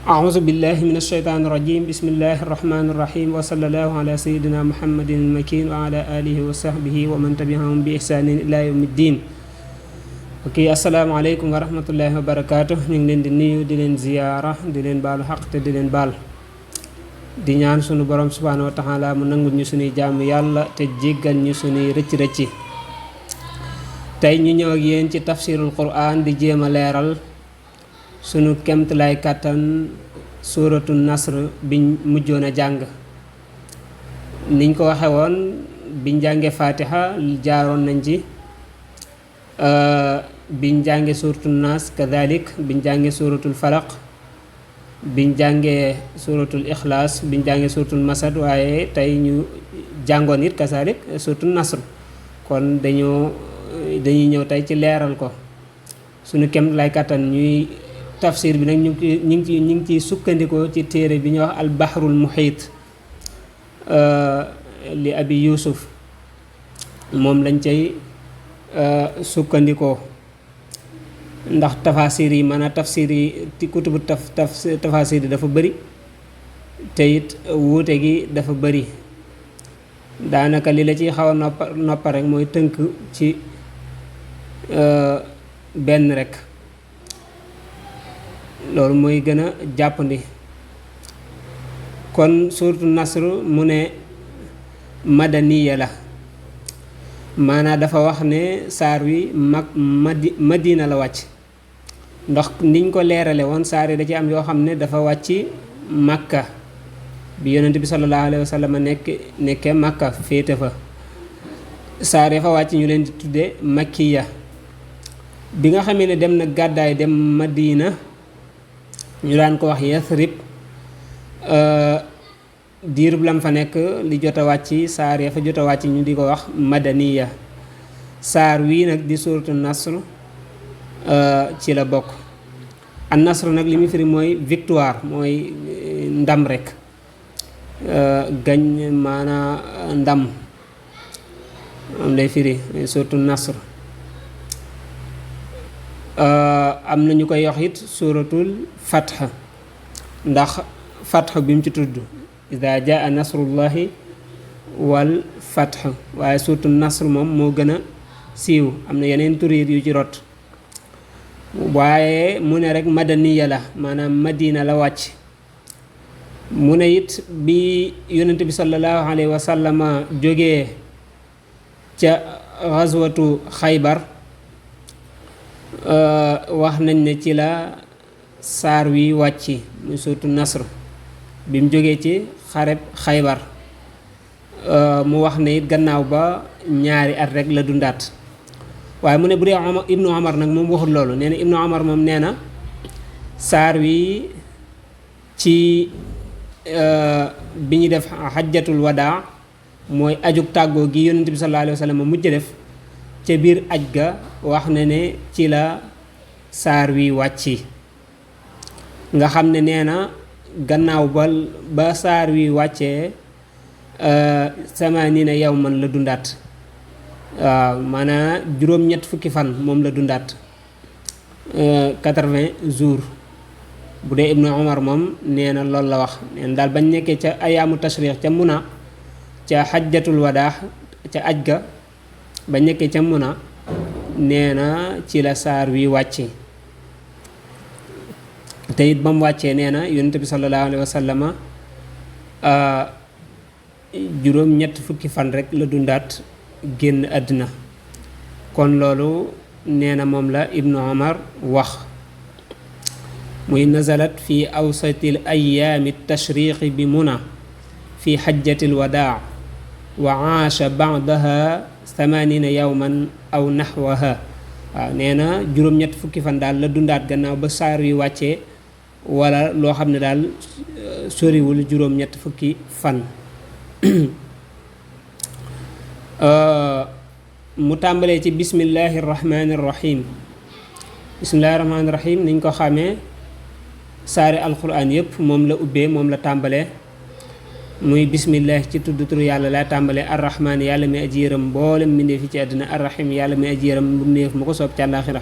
أعوذ بالله من الشيطان الرجيم بسم الله الرحمن الرحيم وصلى الله على سيدنا محمد المكين وعلى آله وصحبه ومن تبعهم بإحسان إلى يوم الدين. ok asalaamaaleykum wa rahmatullahi wa barakaatu. ñu ngi leen di nuyu di leen ziyaara di leen baalu xaq te di leen baal di ñaan sunu borom subhaanahu wa taala mu nangul ñu sunuy jaamu yàlla te jéggal ñu sunuy rëcc-rëcci. tey ñu ñëw ak yéen ci tafsirul quran di jéem a leeral sunu kemtalaay kàttan suuratu nasr biñ mujjoon a jàng. niñ ko waxe woon biñ jàngee fatiha jaaroon nañ ci biñ jàngee suuratul naas kadalik biñ jàngee suuratul falaq biñ jàngee suuratul ixlaas biñ jàngee suuratul masad waaye tey ñu jàngoon it kasalik suuratul nasr kon dañuy ñëw tey ci leeral ko suñu kem lay kàttan ñuy tafsir bi nag ñu ngi ciy sukkandikoo ci téere bi ñuy wax al bahrul muhiit li abi yusuf moom lañ cay sukkandikoo ndax tafasir yi maanaam tafsir yi ci kutubu tafasir yi dafa bëri te it wuute gi dafa bëri. daanaka li la ciy xaw a noppa rek mooy tënk ci benn rek loolu mooy gën a jàppandi. kon suuratu nasr mu ne madaniya la maanaam dafa wax ne saar wi madina la wàcc ndax niñ ko leerale woon saar yi da ci am yoo xam ne dafa wàcc makka bi yonent bi sallallahu alayhi wa sallam nekke makka féete fa. saar yi fa wàcc ñu leen di tudde makkiya. bi nga xamee ne dem na gàddaay dem madina ñu daan ko wax yathrib diirub lam fa nekk li jot a wàcc saar ya fa jot a wàcc ñu di ko wax madaniya. saar wii nag di suuratu nasr ci la bokk. an nasr nag li mu firi mooy victoire mooy ndam rek gañ maanaa ndam am lay firi suuratu nasr. am na ñu koy wax it suuratul fatx ndax fatx bi mu ci tudd ida jaa nasrullahi wal fatx waaye suuratu nasr moom moo gën a siiw. am na yeneen turiir yu ci rot waaye mu ne rek madaniya la maanaam madina la wàcc. mu ne it bi yonent bi sallallahu alayhi wa sallama jógee ca xaswatu xaybar wax nañ ne ci la saar wi wàcc muy suuratu nasr bi mu jógee ci xareb xaybar. mu wax ne it gannaaw ba ñaari at rek la dundaat. waaye mu ne bu dee ibnu omar nag moom waxul loolu. nee na ibnu omar moom nee na saar wi ci bi ñu def xajjatul wadaa mooy ajug tàggoo gi yonent bi sallallahu alayhi wa sallam mujj def ca biir aj ga wax na ne ci la saar wi wàcc. nga xam ne nee na gannaaw ba saar wi wàccee samaanina yawman la dundaat. waaw maanaam juróom-ñett fukki fan moom la dundaat 80 jours. bu dee ibnu omar moom nee na loolu la wax. nee na daal bañ nekkee ca ayaamu tashriq ca muna ca xajjatul wadaa ca aj ga bañ nekkee ca muna nee na ci la saar wi wàcce. te it ba mu wàccee nee na yonent bi sallallahu alayhi wa sallama juróom-ñett fukki fan rek la dundaat génn àddina. kon loolu nee na moom la ibnu omar wax. muy nazalat fi awsatil ayaami tashriqi bi muna fi xajjatil wadaa wa aasha ba'daha 80 yawman aw naxwaha. waaw nee na juróom-ñett fukki fan daal la dundaat gannaaw ba saar wi wàccee wala loo xam ne daal soriwul juróom-ñett fukki fan. mu tàmbalee ci bismillahi rahmaani rahim. bismillahi rahmaani rahim niñ ko xamee saari alquran yëpp moom la ubbee moom la tàmbalee. muy bismillah ci tudd turu yàlla laa tàmbalee arrahmaan yàlla mi aji yërëm mboolem mbindeef fi ci àddina arrahim yàlla mi aji yërëm mbindeef mu ko soob ci àllaaxira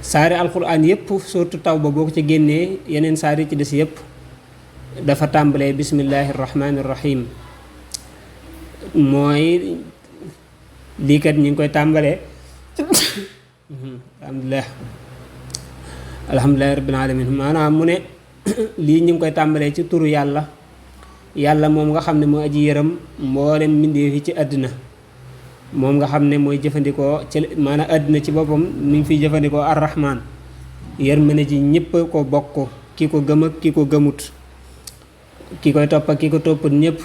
saari alquran yépp surtout Tawba boo ko ci génnee yeneen saari ci des yépp dafa tàmbalee bismillahi rahmaani rahim mooy lii kat ñi ngi koy tàmbalee alhamdulilah rabbil alamin maanaam mu ne lii ñu ngi koy tàmbalee ci turu yàlla moom nga xam ne moo aji yërëm mboolem mbindeef yi ci àddina moom nga xam ne mooy jëfandikoo ci maanaam àddina ci boppam mi ngi fiy jëfandikoo arrahman yërmande ji ñépp ko bokk ki ko gëm ak ki ko gëmut ki koy topp ak ki ko topput ñépp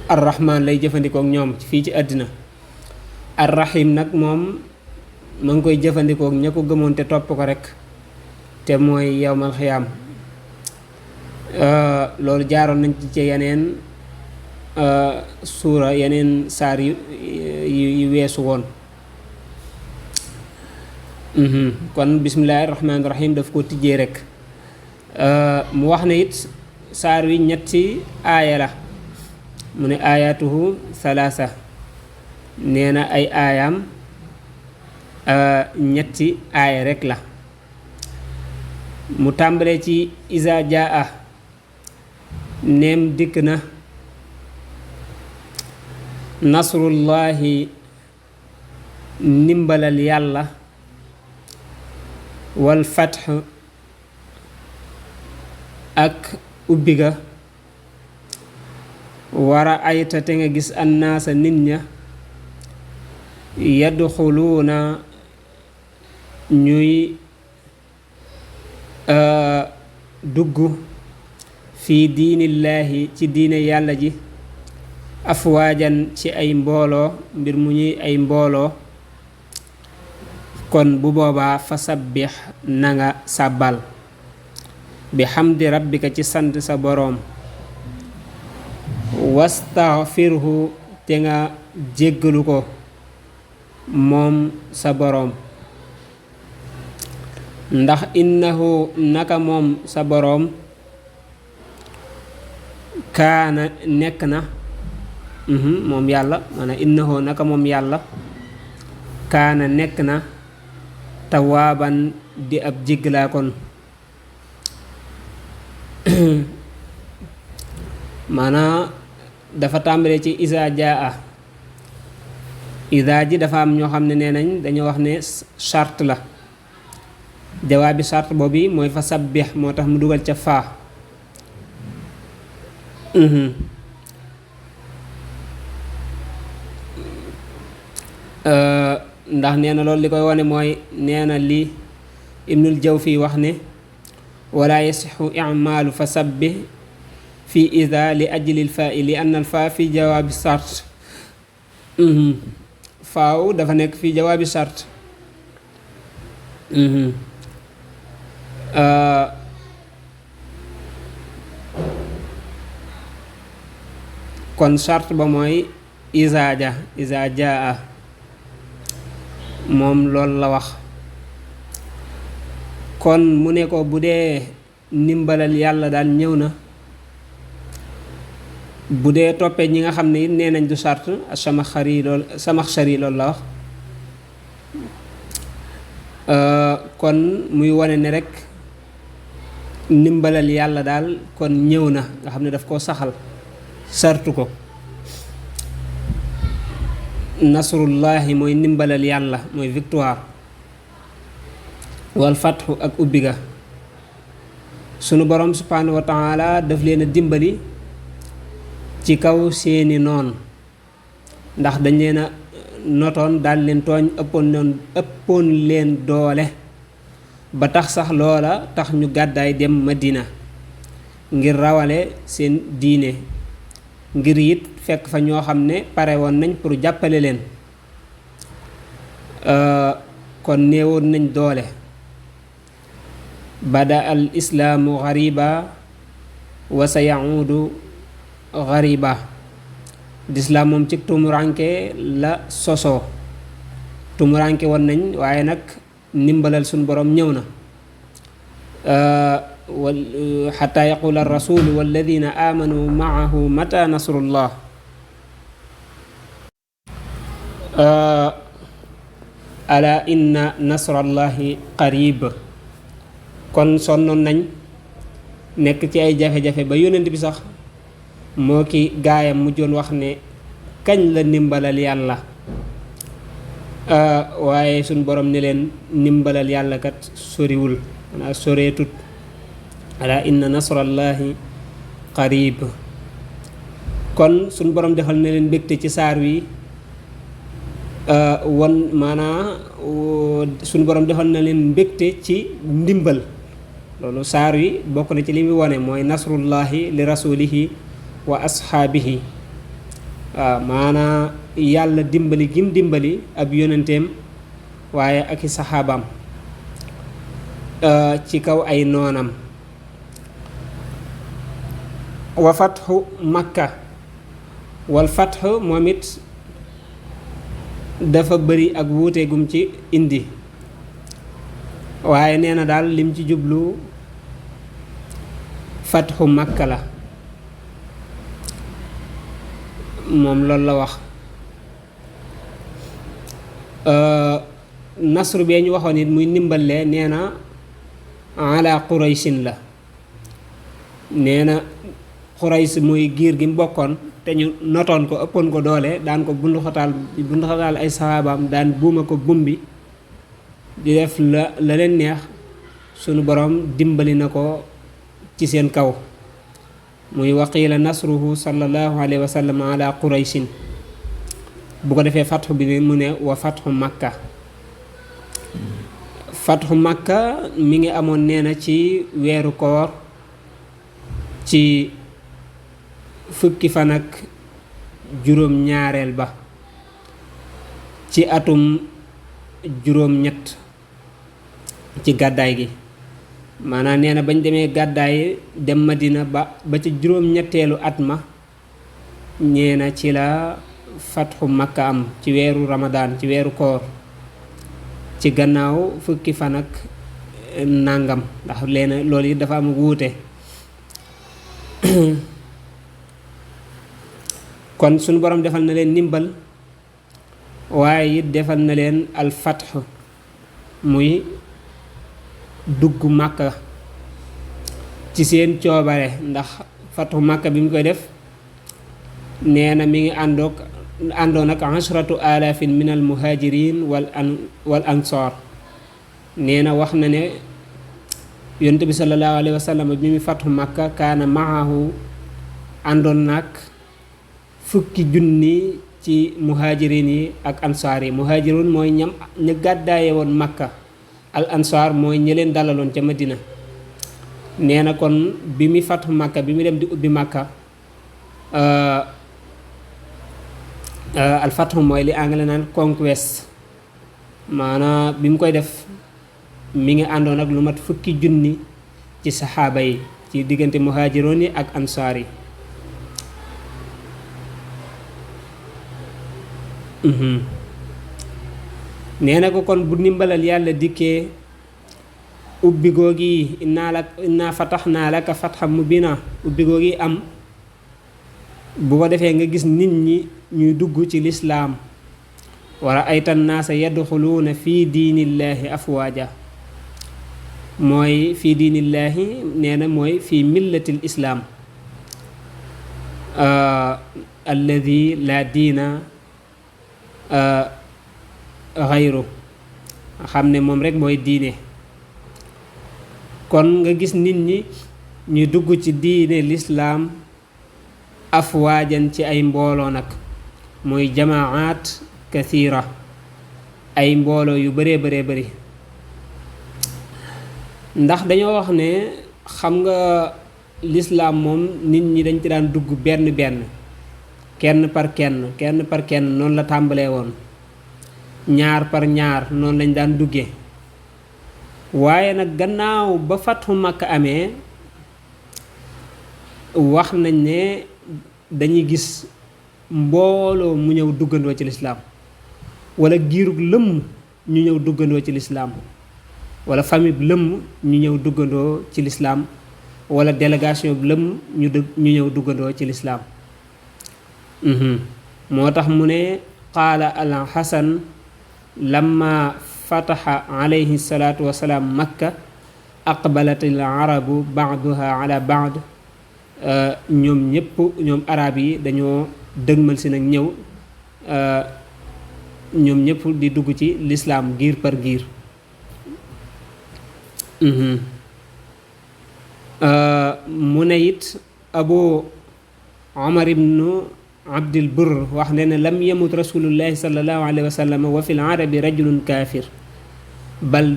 arrahman lay jëfandikoo ak ñoom fii ci àddina arrahim nag moom ma ngi koy jëfandikoo ak ña ko gëmoon te topp ko rek te mooy yawmal xiyaam loolu jaaroon nañ ci yeneen suura yeneen saar yu weesu woon kon bismillaahi rahmaani rahim daf ko tijjee rek mu wax ne it saar wi ñetti aaya la mu ne aayatuhu salaasa nee na ay aayaam ñetti aaya rek la mu tàmbalee ci iza jaa neem dikk na nasrullahi ndimbalal yàlla wal fatx ak ubbi ga wara ayta te nga gis annaasa nit ña yadxuluuna ñuy dugg fii diinillaahi ci diine yàlla ji afwaajan ci ay mbooloo mbir mu ñuy ay mbooloo kon bu boobaa fa sabbix na nga sàbbal bi xamdi rabbika ci sant sa boroom wastaxfirhu te nga jéggalu ko moom sa boroom ndax innahu naka moom sa boroom kaana nekk na moom yàlla maanaam innahu naka moom yàlla kaana nekk na tawaaban di ab jéggalaa kon maanaam dafa tàmbalee ci isa jaa ida ji dafa am ñoo xam ne nee nañ dañoo wax ne charte la jawaabi charte boobu mooy fa sabbix moo tax mu dugal ca faa ndax nee na loolu li koy wane mooy nee na li ibnul jawfi wax ne wala yasixu imaalu fa sabbix fi ida li ajlil faa li anna al faa fi jawaabi charte faaw dafa nekk fii jawaabi charte kon charte ba mooy isa jaa moom loolu la wax kon mu ne ko bu dee ndimbalal yàlla daal ñëw na bu dee toppee ñi nga xam ne it nee nañ du charte Samaxshari loolu la wax kon muy wane ne rek ndimbalal yàlla daal kon ñëw na nga xam ne daf koo saxal sartu ko nasrullahi mooy ndimbalal yàlla mooy victoire wal fatxu ak ubbi ga sunu borom subhaanahu wa taala daf leen a dimbali ci kaw seeni noon ndax dañ leen a notoon daal leen tooñ ëppoon leen doole ba tax sax loola tax ñu gàddaay dem Madina ngir rawale seen diine ngir it fekk fa ñoo xam ne pare woon nañ pour jàppale leen kon néewoon nañ doole bada al islaamu gariba wa sa yaudu gariba lislaam moom ci tumuranke la sosoo tumuranke woon nañ waaye nag ndimbalal suñ borom ñëw na xataa yaqula arrasulu walladina amanu maahu mata nasrullah ala inna nasrallahi qarib. kon sonnoon nañ nekk ci ay jafe-jafe ba yónnent bi sax moo ki gaayam mujjoon wax ne kañ la ndimbalal yàlla. waaye suñ borom ne leen ndimbalal yàlla kat soriwul maanaam soreetut. ala inna nasrallahi qarib. kon suñ borom defal na leen mbégte ci saar wi won maanaa suñ borom defal na leen mbégte ci ndimbal. loolu saar wi bokk na ci li muy wone mooy nasrullahi li rasulihi wa ashaabihi. waaw maanaa yàlla dimbali gim dimbali ab yonenteem waaye ak i saxaabaam ci kaw ay noonam. wa fatxu makka. wal fatxu moom it dafa bëri ak wuute gum ci indi waaye nee na daal lim ci jublu fatxu makka la moom loolu la wax. nasru bee ñu waxoon it muy ndimbalee nee na ala quraysin la. nee na qurays muy giir gi mu bokkoon te ñu notoon ko ëppoon ko doole daan ko bunduxataal ay saxaabaam daan buuma ko bumbi di def la leen neex. sunu borom dimbali na ko ci seen kaw muy waqiila nasruhu sallallahu alayhi wa sallam ala quraysin. bu ko defee fatxu bi mu ne wa fatxu makka. fatxu makka mi ngi amoon nee na ci weeru koor ci fukki fan ak juróom ñaareel ba ci atum juróom ñett ci gàddaay gi. maanaam nee na bañ demee gàddaay dem Madina ba ci juróom ñetteelu at ma ñee na ci la fatxu makka am ci weeru ramadaan ci weeru koor ci gannaaw fukki fan ak nàngam ndax leena loolu it dafa am wuute. kon suñu borom defal na leen ndimbal waaye it defal na leen al fatx muy dugg màkka ci seen coobare. ndax fatxu màkka bi mu koy def nee na mi ngi àndoon ak ashratu alafin min al muhajirin wal ansar. nee na wax na ne yonent bi sallallahu alayhi wa sallam bi mu fatxu màkka kaana maahu àndoon nag fukki junni ci muhajirin yi ak ansaar yi. muhajirun mooy ña gàddaaye woon makka. al ansaar mooy ñi leen dalaloon ca madina. nee na kon bi mu fatxu makka bi mu dem di ubbi makka al fatxu mooy li anglais naan conquest. maanaam bi mu koy def mi ngi àndoon ak lu mat fukki junni ci saxaaba yi ci diggante muhaajiroon yi ak ansaar yi. nee na ko kon bu ndimbalal yàlla dikkee ubbi googi inna fataxnaa laka fatxan mubiina ubbi googi am bu ko defee nga gis nit ñi ñuy dugg ci lislaam wa ra'ayta nnaasa yadxuluuna fii diinillaahi afwaaja. mooy fii diinillaahi nee na mooy fii millatil islaam alladi laa diina xayru xam ne moom rek mooy diine. kon nga gis nit ñi ñu dugg ci diine lislaam afwaajan ci ay mbooloo nag muy jamaat kathira ay mbooloo yu bëree bari. ndax dañoo wax ne xam nga lislaam moom nit ñi dañ ci daan dugg benn kenn par kenn noonu la tàmbalee woon. ñaar par ñaar noonu lañ daan duggee. waaye nag gannaaw ba fatxu Makka amee wax nañ ne dañuy gis mbooloo mu ñëw duggandoo ci lislaam wala giirug lëmm ñu ñëw duggandoo ci lislaam wala famille bi lëmm ñu ñëw duggandoo ci lislaam wala délégation bi lëmm ñu ñëw duggandoo ci lislaam. moo tax mu ne qaala al Hasan lamma fataha alayhi salaatu wasalaam makka aqbalatil arabu baaduha ala baad. ñoom ñëpp ñoom arab yi dañoo dëgmal si nag ñëw ñoom ñëpp di dugg ci lislaam giir par giir. mu ne it abu omar ibnu abdil burr wax ne ne lam yamut rasulullahi sallallahu alayhi wa sallam wa fi l arabi rajulun kaafir bal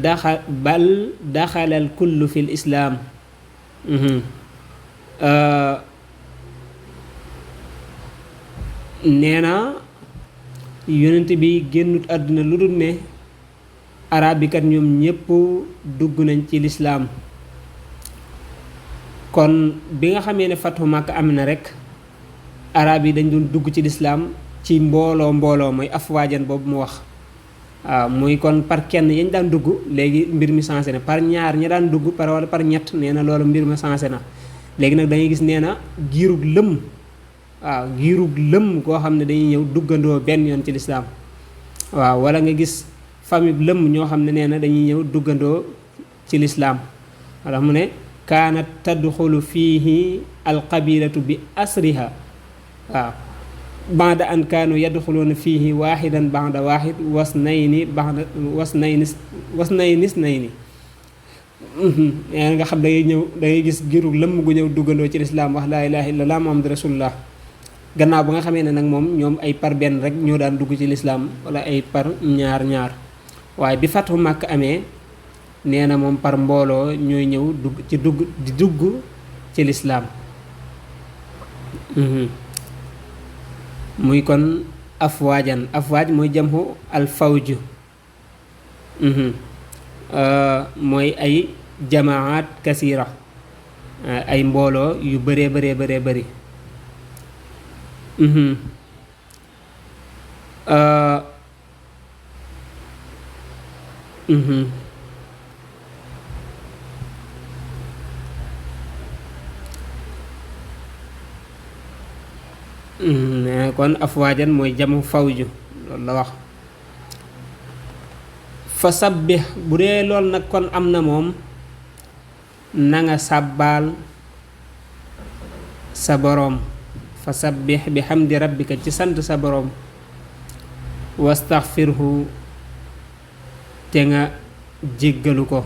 daxala al kullu fi l islaam. nee na yonent bi génnut àdduna lu dul ne arab yi kat ñoom ñépp dugg nañ ci lislaam. kon bi nga xamee ne fatu Makka am na rek arab yi dañ doon dugg ci lislaam ci mbooloo mooy afwaajan boobu mu wax. waaw muy kon par kenn yañ daan dugg léegi mbir mi sensé na par ñaar ña daan dugg wala par ñett nee na loolu mbir ma sensé na. léegi nag dangay gis nee na giirug lëm waaw giirug lëm koo xam ne dañuy ñëw duggandoo benn yoon ci lislaam. waaw wala nga gis famille lëm ñoo xam ne nee na dañuy ñëw duggandoo ci lislaam. wala mu ne kaanat tadxulu fiihi alqabilatu bi asriha. waaw baada an kaanu yadxuluuna fiihi waaxidan baada waaxid wasnayni isnayni. nga xam dangay gis giru lëmm gu ñëw duggandoo ci lislaam wax laa ilaaha illallaah muhammadu rasulullah. gannaaw ba nga xamee ne nag moom ñoom ay par benn rek ñoo daan dugg ci lislaam wala ay par ñaar waaye bi fatu Makka amee nee na moom par mbooloo ñooy ñëw dugg ci lislaam. muy kon afwaajan afwaaj mooy jamhu al fawju. mooy ay jamaat kasira ay mbooloo yu bëree bëri. kon afwaajan mooy jamu fawju loolu la wax. fa sabbih bu dee lool nag kon am na moom na nga sàbbaal sa boroom. fa sabbih bi hamdi rabbika ci sant sa boroom. wastaxfirhu te nga jéggalu ko.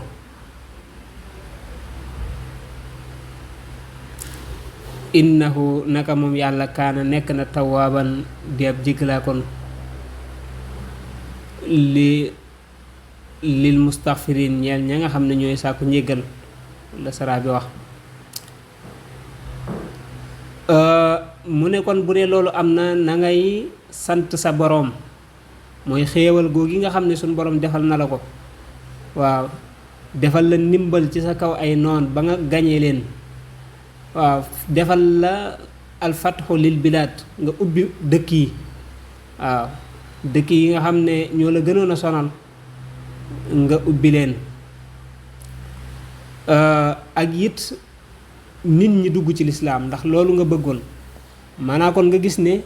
innahu naka moom yàlla kaana nekk na tawaaban di ab jéggalaa kon lil mustaxfirin ñeel ña nga xam ne ñooy sàkku njéggal la saraa bi wax. mu ne kon bu dee loolu am na na ngay sant sa boroom mooy xéewal googi nga xam ne suñ boroom defal na la ko. waaw defal la ndimbal ci sa kaw ay noon ba nga gañee leen. waaw defal la alfatxu lil bilaad nga ubbi dëkk yi. waaw dëkk yi nga xam ne ñoo la gënoon a sonal nga ubbi leen. ak it nit ñi dugg ci lislaam ndax loolu nga bëggoon. maanaa kon nga gis ne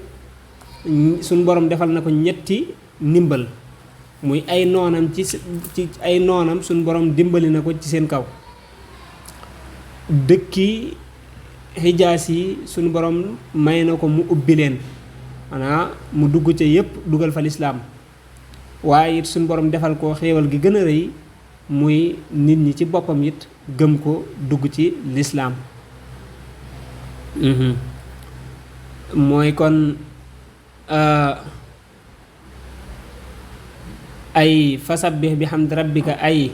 suñ borom defal na ko ñetti ndimbal muy ay noonam ci ay noonam suñ borom dimbali na ko ci seen kaw. dëkki xijaas yi suñu borom may na ko mu ubbi leen maanaa mu dugg ca yépp dugal fa lislaam. waaye it suñu borom defal ko xéewal gi gën a rëy muy nit ñi ci boppam it gëm ko dugg ci lislaam. mooy kon ay fasabbih bi hamdi rabbika ay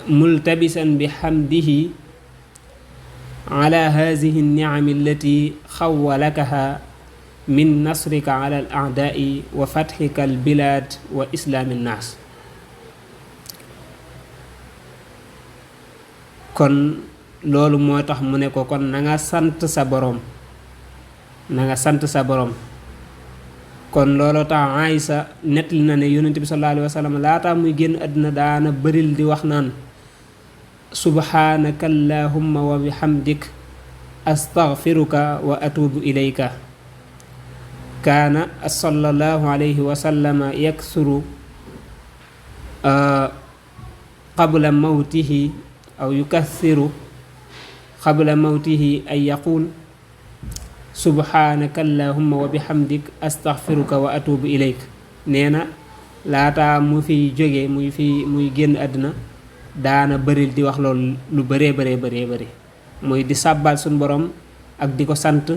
multabisan bi hamdihi ala hazihi niami allati xawalakaha min nasrika ala al aadai wa fatxika al bilad wa islaami nnaas. kon loolu moo tax mu ne ko kon na nga sant sa boroom na nga sant sa boroom. kon looloo tax Aysa nettali na ne yonent bi sallallahu alayhi wa sallam laataa muy génn àddina daana bëril di wax naan subhaanaka allahumma wa bihamdik astaghfiruka wa atubu ilayka. kaana sallallahu alayhi wa sallama yaksuru qabla mawtihi aw yukassiru qabla mawtihi ay yaqul subhanaka allahumma wa bihamdik astaghfiruka wa atubu ilayk. nee na laata mu fiy jóge muy génn àddina daana bëril di wax loolu lu bëree bëri muy di sàbbal suñ borom ak di ko sant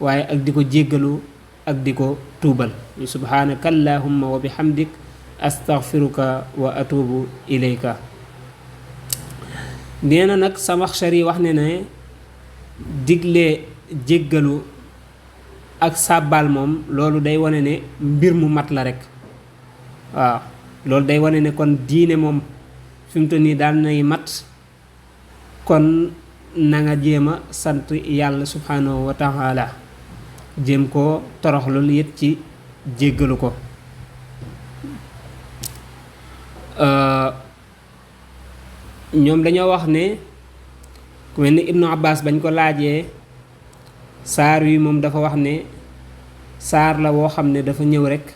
waaye ak di ko jéggalu ak di ko tuubal subhanaka allahumma wa bihamdik astaghfiruka wa atubu ilayka. nee na nag Samaxshari wax ne digle jéggalu ak sàbbaal moom loolu day wane ne mbir mu mat la rekk. waaw loolu day wane ne kon diine moom fi mu toll nii daal nay mat, kon na nga jéem a sant yàlla subhanahu wa taala jéem koo toroxlul it ci jéggalu ko. ñoom dañoo wax ne ku mel ni Ibnu Abbas bañ ko laajee saar wi moom dafa wax ne saar la woo xam ne dafa ñëw rekk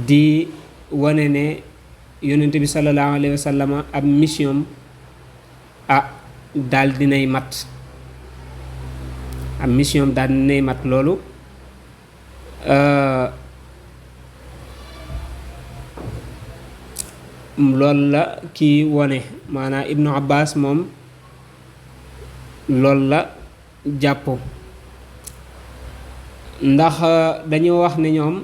di wane ne yonent bi sallallahu alayhi wa sallam ab mission daal dinay mat, ab mission daal dinay mat. loolu loolu la kii wone maanaam Ibnu Abbas moom loolu la jàpp, ndax dañoo wax ne ñoom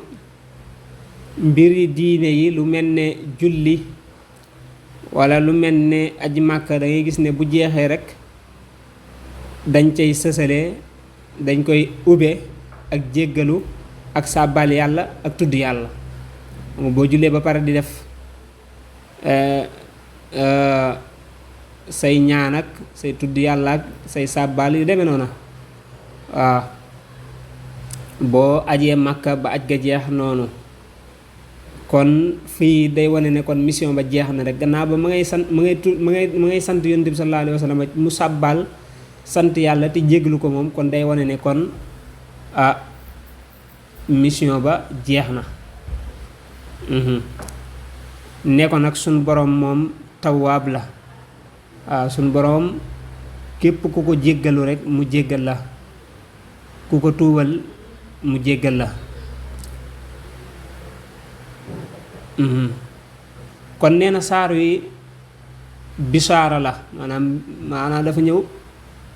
mbiri diine yi lu mel ne julli walla lu mel ne aji Màkka da ngay gis ne bu jeexee rekk dañ cay sësale, dañ koy ube ak jéggalu ak sàbbal yàlla ak tudd yàlla. boo jullee ba pare di def say ñaan ak say tudd yàlla ak say sàbbaal yu demee noona. waaw boo ajee Màkka ba aj ga jeex noonu, kon fii day wane ne kon mission ba jeex na rek. gannaaw ba ma ngay sant yonent bi sallallahu alayhi wa sallam mu sàbbaal sant yàlla te jéglu ko moom, kon day wane ne kon mission ba jeex na. ne ko nag suñ boroom moom tawaab la. waaw suñ boroom képp ku ko jéggalu rekk mu jéggal la, ku ko tuubal mu jéggal la. kon nee na saar wi bisaara la, maanaam dafa ñëw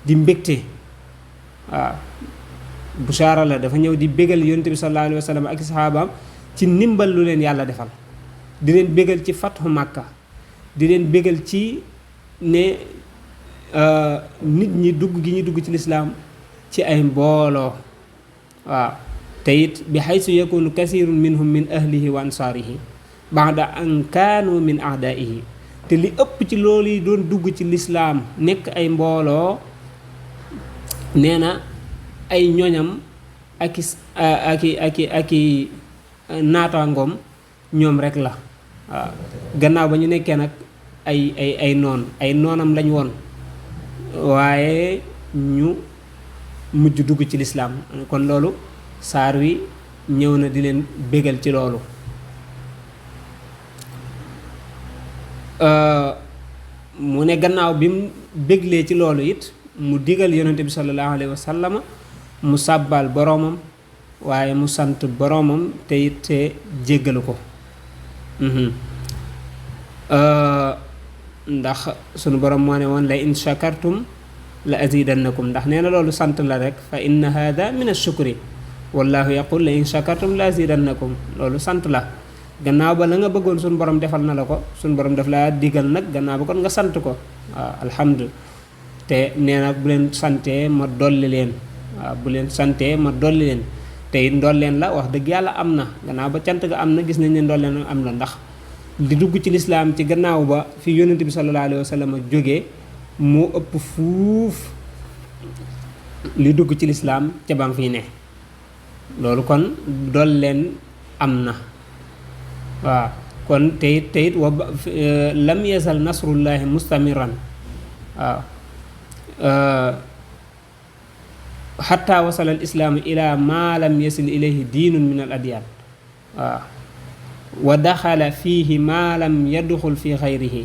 di mbégte. waaw bisaara la, dafa ñëw di bégal yonent bi sallallahu alayhi wa sallam ak saxaabaam ci ndimbal lu leen yàlla defal, di leen bégal ci fathu Màkka, di leen bégal ci ne nit ñi dugg gi ñu dugg ci lislaam ci ay mbooloo. waaw te it bi xaysu yakunu kasirun minhum min ahlihi wa ansaarihi ba'da an kaanu min a'daa'ihi. te li ëpp ci loolu yi doon dugg ci lislaam nekk ay mbooloo, nee na ay ñoñam aki naataangoom ñoom rekk la. waaw gannaaw ba ñu nekkee nag ay noonam lañ woon, waaye ñu mujj dugg ci lislaam. kon loolu saar wi ñëw na di leen bégal ci loolu. mu ne gannaaw bi mu béglee ci loolu it mu digal yonente bi sallallahu alayhi wa sallam mu sàbbal boroomam waaye mu sant boroomam te it te jéggalu ko. ndax sunu borom moo ne woon la in shakartum la azidannakum, ndax nee na loolu sant la rek. fa inna hada min ash-shukri wallahu yaqul la in shakartum la azidannakum, loolu sant la. gannaaw ba la nga bëggoon suñu borom defal na la ko, suñu borom daf laa digal nag gannaaw ba kon nga sant ko. waaw alhamdu te nee na bu leen santee ma dolli leen. waaw bu leen santee ma dolli leen. te it ndolleen la wax dëgg yàlla am na, gannaaw ba cant ga am na, gis nañ ne ndolleen am na. ndax di dugg ci lislaam ci gannaaw ba fi yonent bi sallallahu alayhi wa sallam jógee moo ëpp fuuf li dugg ci lislaam ca bam fii ne. loolu kon dolleen am na. waaw kon teyit wa lam yazal nasrullahi mustamiran. waaw xatta wasala al islaamu ila ma lam yasil ilayhi diinun min al adyaan waaw wa daxala fiihi ma lam yadxul fi xayrihi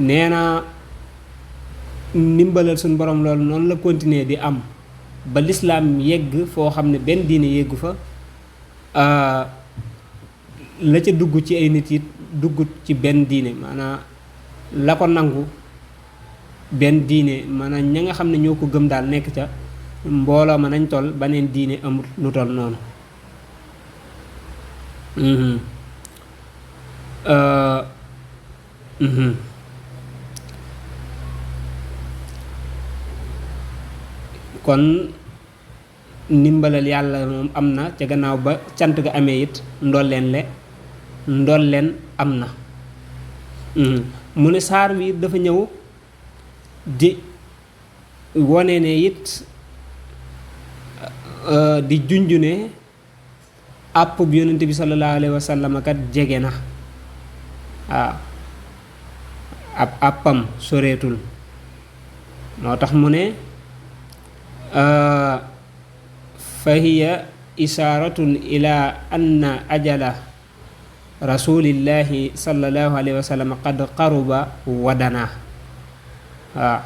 nee na ndimbalal suñ borom loolu noonu la continuer di am ba lislaam yegg foo xam ne benn diine yeggu fa la ca dugg ci ay nit it duggut ci benn diine maanaam la ko nangu benn diine maanaam ña nga xam ne ñoo ko gëm daal nekk ca mbooloo ma nañ toll beneen diine amul lu toll noonu kon ndimbalal yàlla moom am na ca gannaaw ba cant ga amee it ndolleen am na mu ne saar wi dafa ñëw di wone ne it di junj ne àpp bi yonent bi sallallahu alayhi wa sallam kat jege na waaw ab àppam soreetul moo tax mu ne fa hiya isaaratun ila anna ajala rasulillahi sallallahu alayhi wa sallam qad qaruba wadana waaw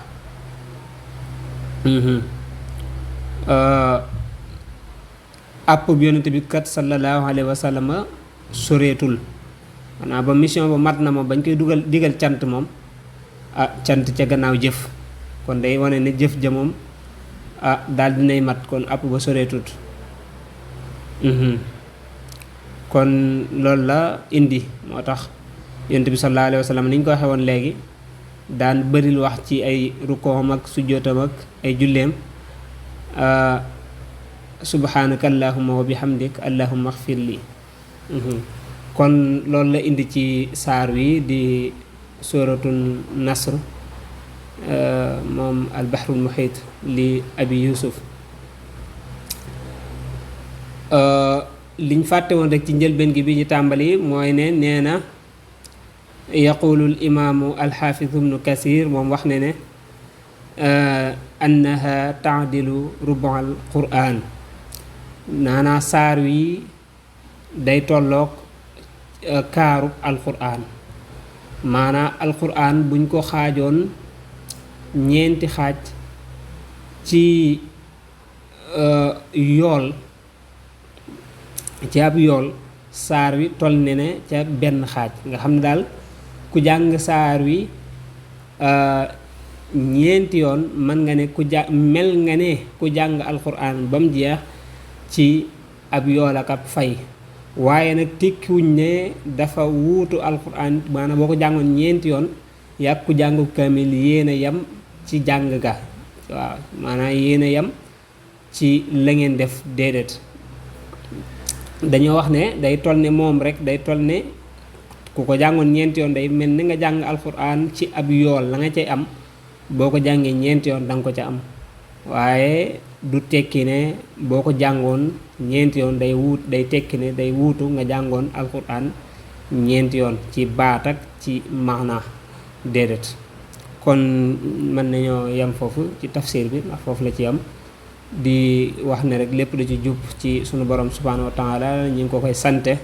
àpp bi yonent bi kat sallallahu alayhi wa sallam soreetul maanaam ba mission ba mat na moom bañ koy digal cant moom cant ca gannaaw jëf kon day wane ne jëf ja moom daal dinay mat kon àpp ba soreetut kon loolu la indi moo tax yonent bi sallallahu alayhi wa sallam ni ñu ko waxee woon léegi daan bëril wax ci ay rukkoom ak sujjootam ak ay julleem subhanaka allahumma wa bihamdik allahumma axfir li kon loolu la indi ci saar wi di suratul nasr moom al bahrul muhit li abi yusuf liñ fàtte woon rek ci njëlbeen gi bi ñu tàmbali mooy ne nee na yaqulul imaamu alxaafiz ibnu kasir moom wax ne ne annaha taadilu rubal quran naanaa saar wi day tolloog kaarub alquran maanaa alquran buñ ko xaajoon ñeenti xaaj ci yool ci ab yool saar wi toll ne ne ca benn xaaj nga xam ne daal ku jàng saar wi ñeenti yoon mën nga ne mel nga ne ku jàng alquran ba mu jeex ci ab yool ak ab fay waaye nag tekkiwuñ ne dafa wuutu alquran maanaam boo ko jàngoon ñeenti yoon yàgg ku jàngu kamil yéen a yem ci jàng ga waaw maanaam yéen a yem ci la ngeen def déedéet dañoo wax ne day toll ne moom rek day toll ne ku ko jàngoon ñeenti yoon day mel ni nga jàng alquran ci ab yool la nga cay am boo ko jàngee ñeenti yoon danga ko ca am waaye du tekki ne boo ko jàngoon ñeenti yoon day tekki ne day wuutu nga jàngoon alquran ñeenti yoon ci baat ak ci maana déedéet kon mën nañoo yem foofu ci tafsir bi ndax foofu la ci yem di wax ne rek lépp lu ci jub ci sunu borom subhanahu wa taala ñu ngi ko koy sante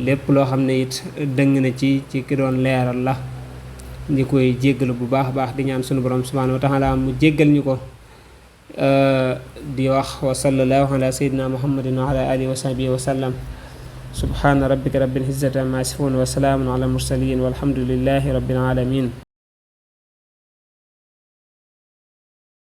lépp loo xam ne it dëng na ci ki doon leeral la ñi koy jéggalu bu baax a baax di ñaan sunu borom subhanahu wa taala mu jéggal ñu ko di wax wa sallallahu ala sayyidina muhammadin wa ala alihi wa sahbihi wa sallam subhana rabbika rabbil izzati amma yasifun wa salaamun ala mursalin walhamdulillahi rabbil alamin